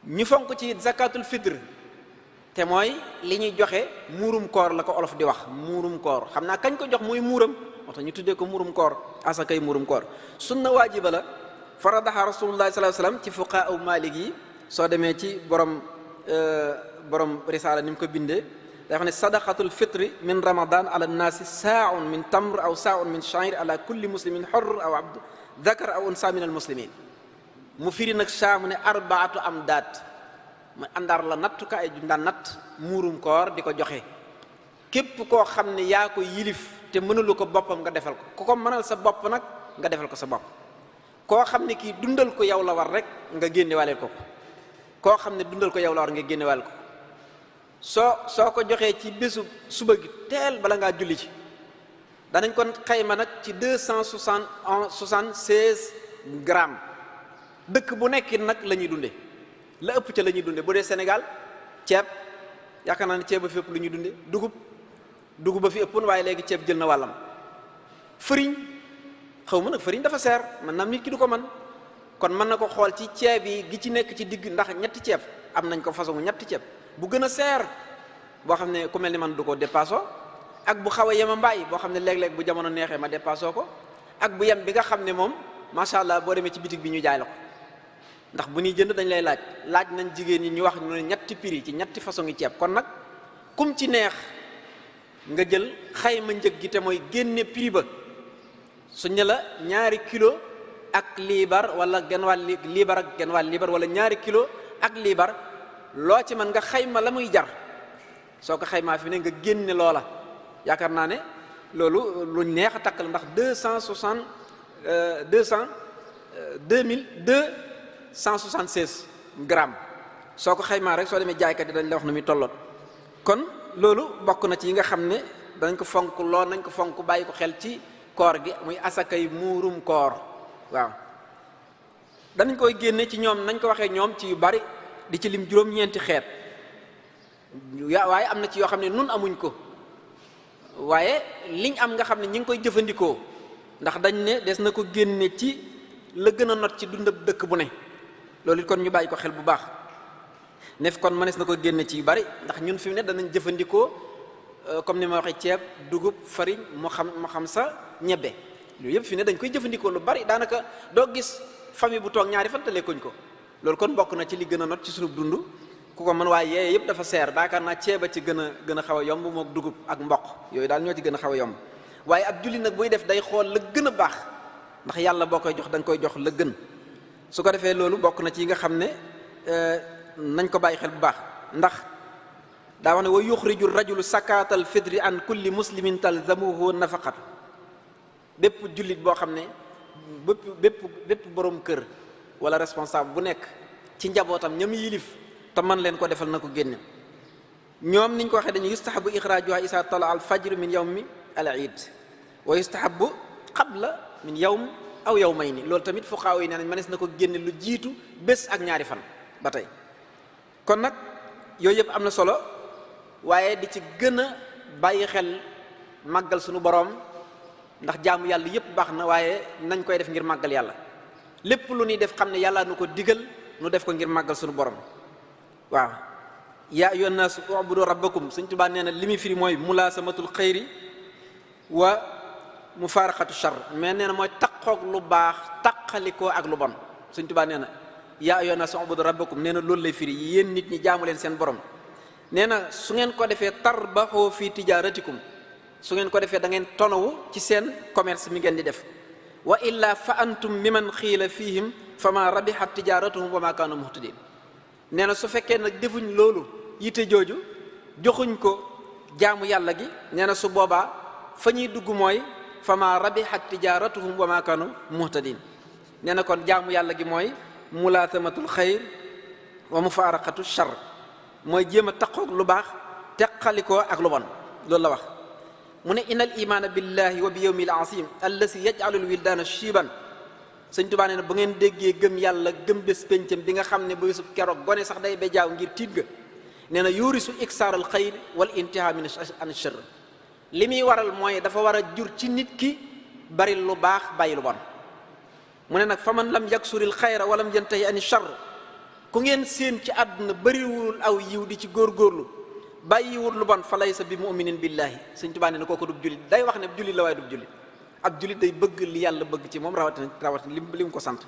ñu fonk ci zakatul fitr te mooy li ñuy joxe muurum koor la ko olof di wax muurum koor xam naa kañ ko jox mooy muuram moo tax ñu tuddee ko muurum koor asakay muurum koor sunna waajiba la faradaha rasulullahi sallallahu alayhi wasallam ci fuqahaa maalik yi soo demee ci borom risaala ni mu ko bindee day wax ne sadaqatul fitri min ramadan ala nnaasi saaun min tamr aw saaun min sha'ir ala kulli muslimin hurr aw abd dakar aw unsa min al muslimin mu firi nag saa mu ne arbaatu am daat mu àndaar la nattukaay ju daan natt muurum koor di ko joxe képp koo xam ne yaa ko yilif te mënulu ko boppam nga defal ko ku ko mënal sa bopp nag nga defal ko sa bopp koo xam ne kii dundal ko yow la war rek nga génne waleel ko koo xam ne dundal ko yow la war nga génne waleel ko soo ko joxee ci bésu suba gi teel bala ngaa julli ci danañ kon xayma nag ci 276 grammes dëkk bu nekk nag la ñuy dunde la ëpp ca la ñuy dunde bu dee Sénégal ceeb yaakaar naa ne ceeb ba fi ëpp lu ñuy dunde dugub ba fi ëppoon waaye léegi ceeb jël na wàllam fëriñ xaw ma nag fëriñ dafa seer man naam nit ki du ko man kon mën na ko xool ci ceeb yi gi ci nekk ci digg ndax ñetti ceeb am nañ ko façon ñetti ceeb bu gën a seer boo xam ne ku mel ni man du ko dépassé ak bu xaw a yema mbaay boo xam ne léeg-léeg bu jamono neexee ma dépassé ko ak bu yem bi nga xam ne moom macha allah boo demee ci bitig bi ñu jaay la ko ndax bu ñuy jënd dañ lay laaj nañ jigéen ñi ñu wax ñu ne ñetti prix ci ñetti façon yi ceeb kon nag kum ci neex nga jël xayma njëg gi te mooy génne prix ba suñ ne la ñaari kilo ak liibar wala genn wàll liibar ak genn wàll liibar wala ñaari kilo ak liibar loo ci mën nga xayma la muy jar soo ko xaymaa fi ne nga génne loola yaakaar naa ne loolu lu neex a takk la ndax 2276 grammes soo ko xaymaa rek soo demee jaaykat yi dañ la wax na muy tolloon kon loolu bokk na ci yi nga xam ne danañ ko fonk lool nañ ko fonk bàyyi ko xel ci koor gi muy asakay muurum koor waaw danañ koy génne ci ñoom nañ ko waxee ñoom ci yu bari di ci lim juróom-ñeenti xeet waaye am na ci yoo xam ne nun amuñ ko waaye liñ am nga xam ne ñi ngi koy jëfandikoo ndax dañ ne des na ko génne ci la gën a not ci dundab dëkk bu ne loolu it kon ñu bàyyi ko xel bu baax nef kon mënees na ko génne ci yu bari ndax ñun fi mu ne danañ jëfandikoo comme ni ma waxee ceeb dugub farine moo xam sa ñebbe loolu yëpp fi ne dañ koy jëfandikoo lu bari daanaka doo gis famille bu toog ñaari fan te lekkuñ ko loolu kon bokk na ci li gën a not ci sunu dund ku ko mën waaye yee yëpp dafa seer daakaar naa ceeba ci gën a xaw a yomb mook dugub ak mboq yooyu daal ñoo ci gën a xaw a yomb waaye ab julli nag buy def day xool la gën a baax ndax yàlla boo koy jox da nga koy jox la gën su ko defee loolu bokk na ci yi nga xam ne nañ ko bàyyi xel bu baax ndax daa wax ne wa yuxriju rajulu sakaatal fitri an kulli muslimin talzamuhu nafaqatu bépp jullit boo xam ne bépp borom kër wala responsable bu nekk ci njabootam ñam yilif te man leen ko defal na ko génne ñoom niñ ko waxee dañu yustahabu ixraajuha isa tala al fajr min yawmi al iid wa yustahabu qabla min yawm aw yawmayni loolu tamit fuqaaw yi nee nañ mënees na ko génne lu jiitu bés ak ñaari fan ba tey kon nag yooyu yëpp am na solo waaye di ci gën a bàyyi xel màggal sunu boroom ndax jaamu yàlla yëpp baax na waaye nañ koy def ngir màggal yàlla lépp lu ñuy def xam ne yàlla nu ko digal nu def ko ngir màggal sunu borom waaw yaa ayyuhan naas u'budu rabbakum Sëñ Tuubaa nee na li muy firi mooy mulaasamatul xayri wa mufaaraqatu shar mais nee na mooy taqoog lu baax taqalikoo ak lu bon Sëñ Tuubaa nee na yaa ayyuhan naas u'budu rabbakum nee na loolu lay firi yéen nit ñi jaamu leen seen borom nee na su ngeen ko defee tarbaxoo fi tijaaratikum su ngeen ko defee da ngeen tonawu ci seen commerce mi ngeen di def wa illa fa antum miman xiila fihim fa ma rabihat tijaaratuhum wa ma kaanu muhtadin nee na su fekkee nag defuñ loolu yite jooju joxuñ ko jaamu yàlla gi nee na su boobaa fa ñuy dugg mooy fa ma rabihat tijaaratuhum wa ma kaanu muhtadin nee na kon jaamu yàlla gi mooy mulaasamatul xayr wa mufaaraqatu shar mooy jéem a taqoog lu baax teqalikoo ak lu bon loolu la wax mu ne inal imaana billahi wa bi yawmil azim allasi yajalul wildaana shiban Sëñ Tuubaa nee na bu ngeen déggee gëm yàlla gëm bés péncam bi nga xam ne bésub keroog gone sax day bejaaw ngir tiit ga nee na yurisu iksaaral xayr wal intihaa min an shar li muy waral mooy dafa war a jur ci nit ki bari lu baax bàyyi lu bon mu ne nag fa man lam yaksuril xayra walam yantahi an shar ku ngeen séen ci àdduna bariwul aw yiw di ci góorgóorlu bàyyiwul lu bon fa laysa bi mu'minin billaahi Sëñ Tuubaa ne kooku dub jullit day wax ne jullit la waaye dub jullit ab jullit day bëgg li yàlla bëgg ci moom rawatina li mu ko sant